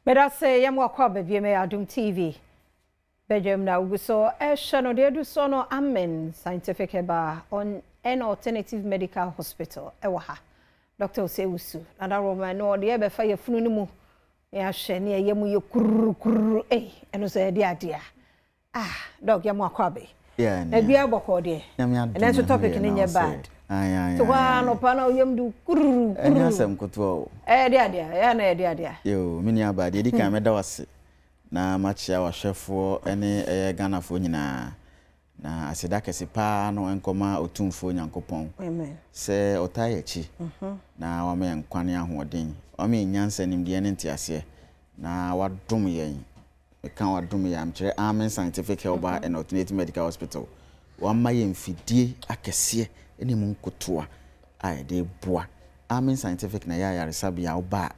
Meda sɛ yɛma wakɔ aba bio mɛyɛ Adom TV badwam na wogu so ɛhyɛ no deɛ adu so no Amen Scientific Herbal and Alternative Medical Hospital ɛwɔ ha. Dr. Osei Wusu na Roma no ɔde ɛbɛfa yɛfunu no mu na yɛahwɛ ne ɛyɛ mu yɛ kururu ei ɛno sɛ yɛde adeɛ a. Ah, Doc, yɛma wakɔ aba yi. Na bia bɔkɔɔ deɛ. Ɛnɛ nso topic no nyɛ bad. So hɔ ara anɔpa na woyam de kururu kururu. Ɛnyɛ asɛm ketewa o. Ɛyɛ de adeɛ a, ɛyɛ na ɛyɛ de adeɛ a. Yoo, me nua baa, deɛ ɛdi kan mɛda wo ase na makyea w'ahwɛfoɔ ne ɛyɛ Ghanafoɔ nyinaa. Na aseda kɛse paa no nkɔma Otumfoɔ Nyankopɔn sɛ ɔtaa yɛn akyi na wama yɛn nkwa ne ahoɔden, wama yɛn nyansa, nimdeɛ ne nteaseɛ, na wadom yɛn. Meka wadom yɛn a, mekyerɛ Amen Scientific Herbal and Alternative Medical Hospital. Wama yɛn mfidie akɛseɛ ne mu nkotoa a yɛde boa. Amen Scientific na ɛyɛ ayaresabea a woba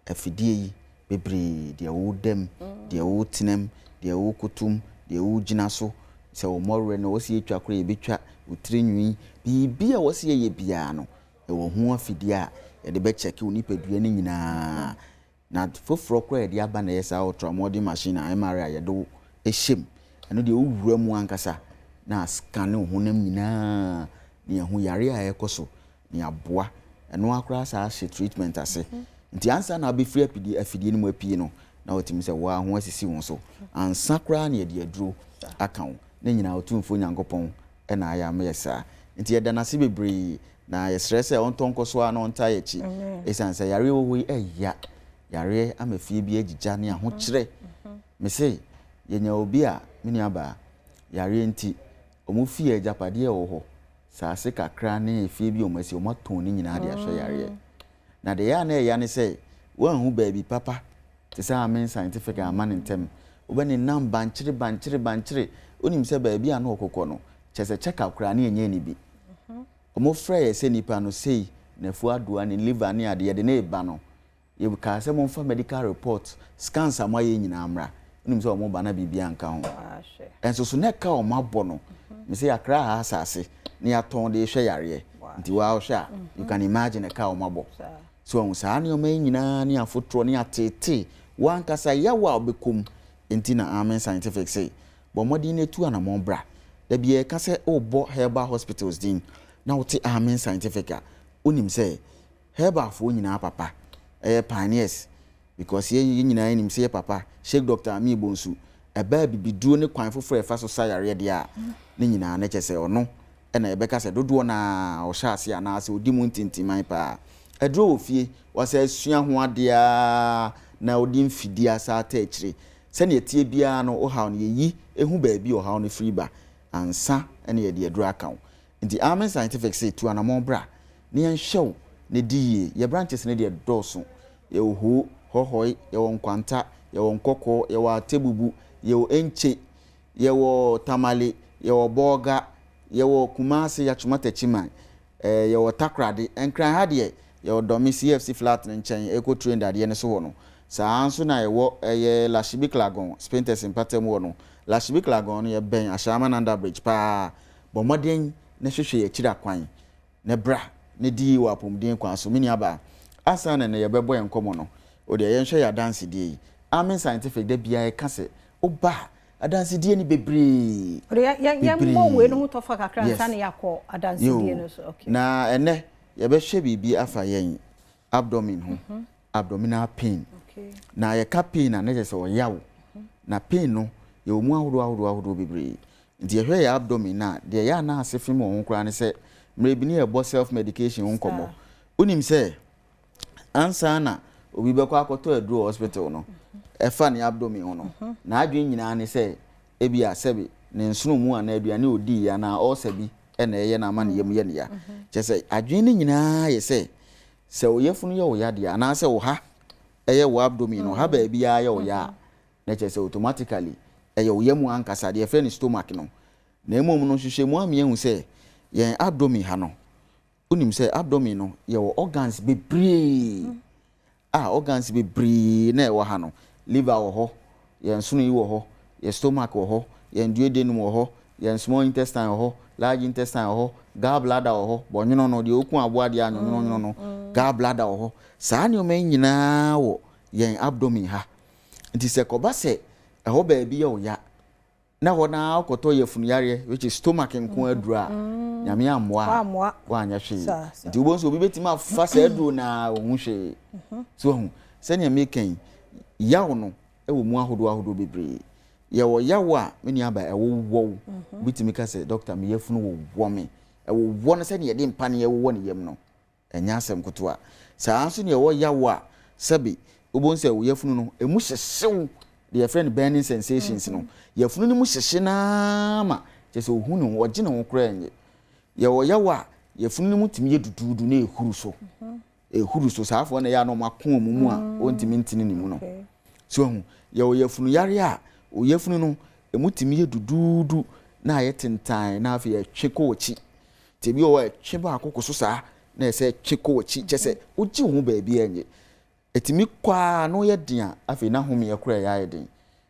a, afidie yi bebree, deɛ woda mu, deɛ wotena mu, deɛ wokoto mu, deɛ wogyina so, sɛ wo mmɔwerɛ no wɔsi yɛtwa koraa yɛbɛtwa, wo tiri nwi, biribi a wɔsi yɛyɛ biara no, ɛwɔ ho afidie a yɛde bɛkyɛke wo nipadua no nyinaa. Na foforɔ koraa a yɛde aba na ɛyɛ saa ultramodern machine a MRI a yɛde wo hyɛ mu. Ɛno deɛ wowura mu ankasa na ascanne wo honam nyinaa na yɛahu yareɛ a ɛrekɔ so na yɛaboa. Ɛno ara koraa saa hyɛ treatment ase. Nti ansa na wobɛfiri apidie afidie no mu apue no na watumi sɛ wo ara ho asisi wo so. Ansa koraa na yɛde aduro aka wo. Ne nyinaa Otumfoɔ Nyankopɔn na ayɛ ama yɛ saa. Nti yɛda no ase bebree na yɛsrɛ sɛ ɔntɔ nkɔ so ara na ɔntaa yɛn akyi. Ɛsiane sɛ yareɛ wɔ hɔ yi ɛya. Yareɛ ama fie bi agyigya ne ahokyerɛ. Mese yɛnya obi a, me nuabaa, yareɛ nti wɔn fie agyapadeɛ wɔ hɔ, saase kakra ne efie bi a wɔn asi, wɔn atɔn ne nyinaa de ahwɛ yareɛ. Na deɛ ɛyɛ a na ɛya ne sɛ wɔanhu baabi papa te sɛ Amen Scientific amma no ntɛm. Wobɛnenam bankyere bankyere bankyere. Wonim sɛ baabi a na ɔkokɔ no, kyerɛ sɛ check up koraa na yɛnyɛɛ no bi. Wɔfrɛɛ yɛ sɛ nipa no sei, n'afu adoa, ne liver ne ade, yɛde no reba no, yɛkaa sɛ momfa medical report, scans a moayɛ nyinaa mmra. Wonim sɛ wɔba na biribiara nka ho. Nso so na ɛka a wɔabɔ no, mese yɛakra ha asase na yɛatɔn de rehwɛ yareɛ. Nti wo ara wohwɛ a, you can imagine ɛka a wɔabɔ. So wahu saa nneɛma yi nyinaa ne afotorɔ ne ateetee, wo ankasa yaw a wobɛkɔ mu nti na Amen Scientific se bɔ mmɔden na tu anamɔn bra. Da biara yɛka sɛ worebɔ herbal hospitals din na wote Amen Scientific a, wonim sɛ herbalfoɔ nyinaa papa, ɛyɛ pioneers because yɛn yɛn nyinaa nim sɛ yɛ papa Sheikh Doctor Amir Bonsu, ɛba abibiduro ne kwan foforɔ a yɛfa so sa yareɛ deɛ a, ne nyinaa no kyerɛ sɛ ɔno na yɛbɛka sɛ dodoɔ no ara ɔhyɛ aseɛ anaasɛ ɔdi mu ntintiman paa. Aduro wɔ fie, wasan asua ho adeɛ ara na ɔde mfidie asan ata akyire. Sɛdeɛ ɛteɛ biara no, wo haw no, yɛyi hu baabi a ɔhaw no firi ba ansa na yɛde aduro aka wo. Nti Amen Scientific se tu anamɔn bra na yɛnhwɛ wo na di yie. Yɛ branches no deɛ dɔɔso. Yɛwɔ Hoo, Hɔhɔe, yɛwɔ Nkwanta, yɛwɔ Nkɔkɔɔ, yɛwɔ Atebubu, yɛwɔ Enche, Yɛwɔ Tamale, yɛwɔ Bolga, yɛwɔ Kumasi, Yachuma Techiman, eh, yɛwɔ Takoradi. Nkran ha deɛ, yɛwɔ Dɔme, CFC flat no nkyɛn, ɛrekɔ train dadeɛ no so hɔ no. Saa ara nso na yɛwɔ ɛyɛ Lashibi Klagon, Spintex mpatamu hɔ no. Lashibi Klagon no, yɛbɛn Ashaiman Under Bridge paa. Bɔ mmɔden na hwehwɛ yɛn akyiri akwan. Na bra na di yie wɔ apɔmuden kwan so. Me nuabaa, ansa na ɛnnɛ yɛbɛbɔ yɛn nkɔmmɔ no, wo deɛ yɛnhwɛ yɛn adansedie yi. Amen Scientific da biara yɛka sɛ, woba a, adansedie no bebree, bebree. Yɛmmɔ wei no ho tɔfa kakra ansa na yɛakɔ adansedie no so. Okay. Na ɛnnɛ yɛbɛhwɛ biribi afa yɛn abdomen ho, abdominal pain. Okay. Na yɛka pain a, na kyerɛ sɛ ɔyaw. Na pain no, yɛwɔ mu ahodoɔ ahodoɔ ahodoɔ bebree. Nti yɛhwɛ yɛn abdomen no a, deɛ ɛyɛ a na ase fem wɔ ho koraa ne sɛ, mmerɛ bi ne yɛbɔ self medication ho nkɔmmɔ. Wonim sɛ, ansa na obi bɛkɔ akɔtɔ aduro wɔ hospital no, ɛfa ne abdomen ho no, n'adwene nyinaa ne sɛ, ebia sɛbe ne nsono mu anaa aduane a ɔdiiɛ anaa ulcer bi na ɛyɛ no ama ne yam yɛ no ya. Kyerɛ sɛ, adwene no nyinaa yɛ sɛ, sɛ wo yafunu yɛ wo ya deɛ, anaasɛ wo ha yɛ wo abdomen no, ha baabiara yɛ wo ya a, na kyerɛ sɛ automatically ɛyɛ wo yam ankasa, deɛ yɛfrɛ no stomach no. Na mmom no, nhwehwɛmu ama yɛahu sɛ yɛn abdomen ha no, wonim sɛ abdomen no yɛwɔ organs bebree a organs bebree na ɛwɔ ha no. Liver wɔ hɔ, yɛn nsono yi wɔ hɔ, yɛn stomach wɔ hɔ, yɛn duodenum wɔ hɔ, yɛn small intestine wɔ hɔ, large intestine wɔ hɔ, gall bladder wɔ hɔ, bɔnwono no, deɛ ɔku aboa deɛ a nwonwononwono no, gall bladder wɔ hɔ. Saa nneɛma yi nyinaa wɔ yɛn abdomen ha. Nti sɛ kɔba sɛ ɛhɔ baabi yɛ wo ya na hɔ no ara wokɔtɔ yafunu yareɛ which is stomach nko aduro a, Nyame ammoa a, woanyɛ hwee. Nti wobɛhu sɛ obi bɛtumi afa saa aduro no ara ɔnhu hwee. So wahu? Sɛnea meka yi, yaw no wɔ mu ahodoɔ ahodoɔ bebree. Yɛwɔ yaw a, me nuabaa, ɛwowɔ wo. Obi tumi ka sɛ, Doctor, me yafunu wowɔ me. Ɛwowɔ no sɛnea yɛde mpaneɛ wowɔ ne yam no. Ɛnyɛ asɛm ketewa. Saa ara nso na ɛwɔ yaw a sɛbe wobɛhu sɛ wo yafunu no, ɛmu hyehye wo, deɛ yɛfrɛ no burning sensations no. Yafunu no mu hyehye no ara ma kyerɛ sɛ ɔhu ne ho, ɔgye ne ho koraa nnye. Yɛwɔ yaw a yafunu no mu tumi yɛ duduudu na ɛhuru so. Ɛhuru so, saa afoɔ na ɛyɛ a na wɔn ako wɔn mu a wɔntumi ntene ne mu no. So wahu? Yɛwɔ yafunu yareɛ a wo yafunu no, ɛmu tumi yɛ duduudu na ayɛ tentann na afei ɛtwe kɔ w'akyi. Nti ebi wɔ hɔ a ɛtwe baako kɔ so saa na ɛsɛ ɛtwe kɔ w'akyi kyɛ sɛ wogye wo ho baabi a ɛnyɛ. Ɛtumi kɔ ara na ɔyɛ den a afei na homeɛ koraa ɛyɛ ayɛ den.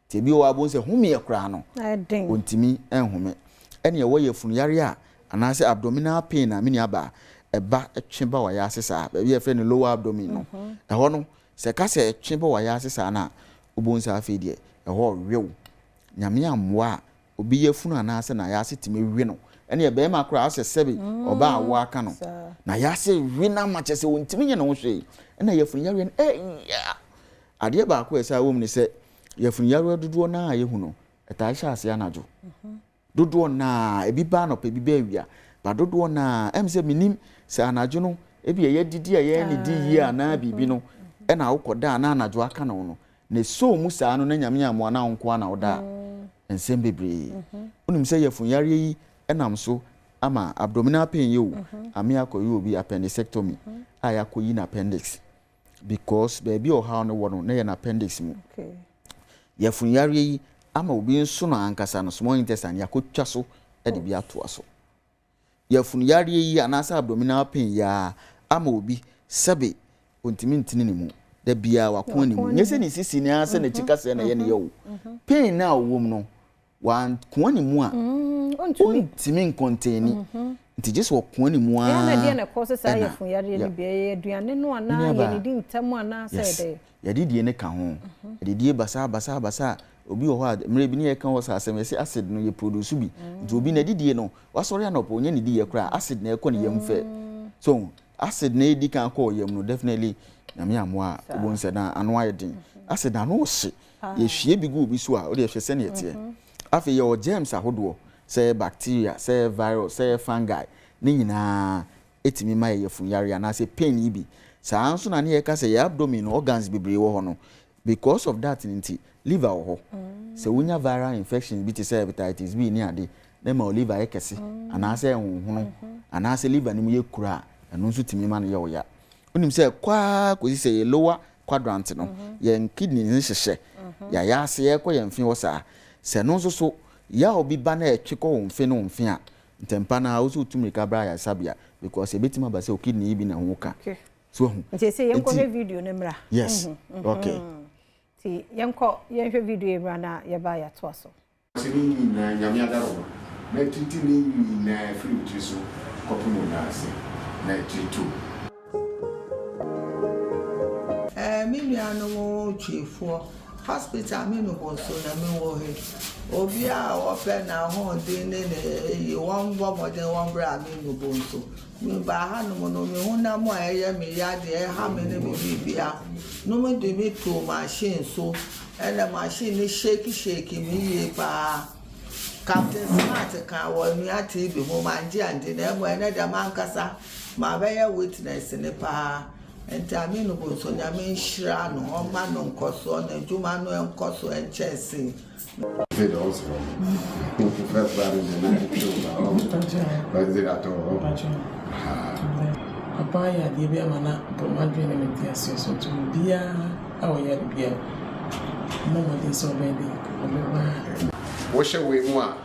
Nti ebi wɔ hɔ a wobɛhu sɛ homeɛ koraa no ɔntumi nhome. Ɛne ɛwɔ yafunu yareɛ a anaasɛ abdominal pain a me nua baa ɛba ɛtwe ba w'ayaase saa baabi a yɛfrɛ no lower abdomen no ɛhɔ no sɛ ɛka sɛ ɛtwe ba w'ayaase saa no a wobɛhu sɛ afei deɛ ɛhɔ rewe wo. Nyame ammoa a Obi yafunu anaasɛ n'ayaase tumi we no. Ɛneɛ barima koraa asɛ sɛbe ɔbaa awoɔ aka no. N'ayaase we no ama kyerɛ sɛ ɔntumi nyɛ ne ho hwee. Ɛna yafunu yareɛ no ɛya. Adeɛ baako a ɛsan wɔ mu ne sɛ yafunu yareɛ dodoɔ no ara a yɛhu no, ɛtaa hyɛ aseɛ anadwo. Dodoɔ no ara, ebi ba anɔpa, ebi ba awia. But dodoɔ no ara, ɛm sɛ mennim sɛ anadwo no ebia yɛadidi a yɛannidi yie anaa biribi no ɛna wokɔda a na anadwo aka ne ho no. Na ɛsɔɔ mu saa no na Nyame ammoa na wo nko ara na woda a, nsɛm bebree. Wonim sɛ yafunu yareɛ yi nam so ama abdominal pain yi o, ame akɔyɛ obi appendicectomy a yɛakɔyi n'appendix because baabi a ɔhaw no wɔ no na ɛyɛ n'appendix mu. Yafunu yareɛ yi ama obi nsono ankasa no, small intestine, yɛakɔtwa so de bi atoa so. Yafunu yareɛ yi anaasɛ abdominal pain yi ara ama obi sɛbe ɔntumi ntene ne mu, da biara wako ne mu. Nyɛ sɛ ne sisi no ara sɛ n'akyi kaseɛ na ɛyɛ ne ya o. Pain no a ɔwɔ mu no, wankoa ne mu a, ɔntumi nkɔntɛni. Nti gye sɛ ɔkoa ne mu ara ɛna. Yes. Yɛadidie no ka ho. Adidie basaa basaa basaa. Obi wɔ hɔ a, mmerɛ bi ne yɛka wɔ saa asɛm, yɛse acid no yɛ produce bi. Nti obi n'adidie no, wasɔre anɔpa ɔnya ne diiɛ koraa, acid na ɛkɔ ne yam fɛ. So acid na ɛdi kan kɔ yam no, definitely Nyame ammoa a, wobɛhu sɛ na ano ayɛ den. Acid no ano hye. Yɛhwie bi gu obi so a, wodeɛ hwɛ sɛdeɛ ɛteɛ. Afei yɛwɔ germs ahodoɔ, sɛ ɛyɛ bacteria, sɛ ɛyɛ virus, sɛ ɛyɛ fungi, ne nyinaa ɛtumi ma yɛ yafunu yareɛ anaasɛ pain yi bi. Saa ara nso na ne yɛka sɛ yɛ abdomen no organs bebree wɔ hɔ no, because of that no nti liver wɔ hɔ. Sɛ wonya viral infections bi te sɛ hepatitis B ne ade na ɛma wo liver yɛ kɛse anaasɛ ɛhonhono anaasɛ liver no mu yɛ kuro a, ɛno nso tumi ma no yɛ wo ya. Wonim sɛ ɛkɔ ara kɔsi sɛ yɛ lower quadrant no, yɛn kidneys no hyehyɛ yɛn ayase ɛkɔ yɛn mfe hɔ saa. Sɛ ɛno nso so yaw bi ba na ɛtwe kɔ wo mfe ne wo mfe a, Ntɛmpa no ara wo sɛ wotu mmirika bra ayaresabea because ɛbɛtumi aba sɛ wo kidney yi bi na ɛho ka. Okay. So wahu? Nti ɛsɛ yɛnkɔ hwɛ video no mmra. Yes. Okay. Nti yɛnkɔ yɛnhwɛ video yi mmra na yɛba yɛatoa so. Ɔse ne nyinaa Nyame adaworoma na atiriti ne nyinaa firi wo tiri so kɔpem wo nan ase na atiri to. Eh me nuanom Twifoɔ, hospital me nu bo so na me wɔ he. Obiara a ɔpɛ n'ahoɔden ne ne eyi, wɔn bɔ mmɔden wɔn bra me nu bo nso. Me baa ha nom no, me honam a ɛyɛ me ya deɛ ɛha me ne me biribia nom de me too machine so, ɛna machine no shake shake me yie paa. Captain Smart kaa wɔ Nua TV ho, mangye andi na mmom ɛnɛ deɛ mankasa Mabɛyɛ witness ne paa nti Aminu Bonso Nyame nhyira no ɔmma no nkɔsoɔ na adwuma no nkɔso nkyɛn sei. Sɛ deɛ ɔsrɛ wo first ba no deɛ na ɛtwe wo ba ɔho but sɛ deɛ atɔ hɔ Papa ayɛ adeɛ bi ama na bɔ m'adwene ne me nteaseɛ so nti obiara a ɔyɛ ade biara ɔmmɔ mmɔden sɛ ɔbɛyɛ dɛn ɔbɛba. Wohyɛ wei mu a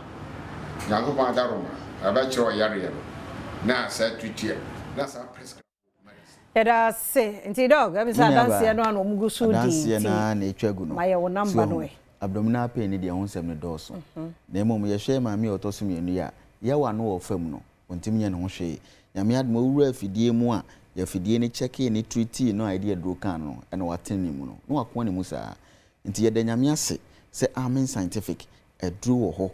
Nyankopɔn adaworoma ɛbɛkyerɛ ɔyareɛ no na saa treaty na saa prescribe medicine. Yɛda ase. Nti dɔg, ɛmi sɛ adanseɛ no a na wɔn gu so di Adanseɛ nti no ara na ɛtwa gu no. ma yɛ wo So number no wahu? ɛ. Abdominal pain no deɛ ɛho nsɛm no dɔɔso. Na mmom yɛhwɛ maame a ɔtɔ so mmienu yi a, yaw a ano wɔ fam no, ɔntumi nyɛ ne ho hwee. Nyame adom ɔwuraa afidie mu a, yɛ afidie no kyɛkee ne treatii no a yɛde aduro kaa no no, ɛna watene ne mu no, na wakoa ne mu saa. Nti yɛda Nyame ase sɛ Amen Scientific aduro wɔ hɔ,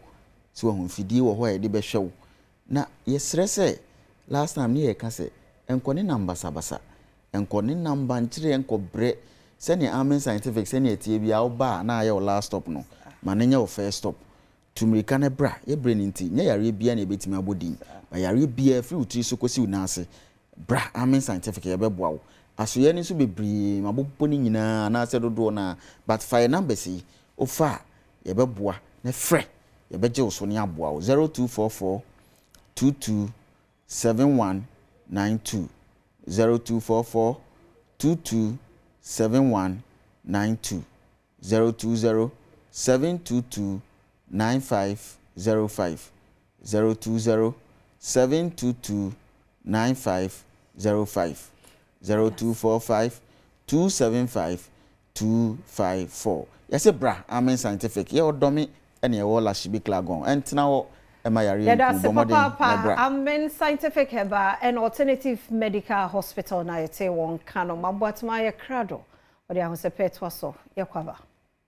so wahu, mfidie wɔ hɔ a yɛde bɛhwɛ wo. Na yɛsrɛ sɛ, last time ne yɛreka sɛ, nkɔ ne nam basabasa, nkɔ ne nam bankyere, nkɔ brɛ, sɛdeɛ Amen Scientific sɛdeɛ ɛteɛ biara woba a na ayɛ wo last stop no, ma no nyɛ wo first stop. Tu mmirika na bra, yɛ berɛ no nti, nyɛ yareɛ biara na yɛbɛtumi abɔ din, but yareɛ biara firi wo tiri so kɔsi wo nan ase, bra Amen Scientific yɛbɛboa wo. Asoeɛ no nso bebree, mabobɔ ne nyinaa anaasɛ dodoɔ no ara, but fa yɛn numbers yi, wofa a yɛbɛboa na frɛ, yɛbɛgye wo so na yɛaboa wo, 0244 22 7192, 0244 22 7192. 020 722 9505, 020 722 9505, 0245 275 254. Yɛse bra Amen Scientific, yɛwɔ Dɔme ɛne ɛwɔ Lashibi Klagon. Ɛntena hɔ ɛma yareɛ Yɛda nku, ase bɔ mmɔden na papaapa bra. Amen Scientific Herbal and Alternative Medical Hospital na yɛte wɔn nka no. Maboatema ayɛ krado. Ɔde ahosɛpɛ toa so. Yɛkɔ aba.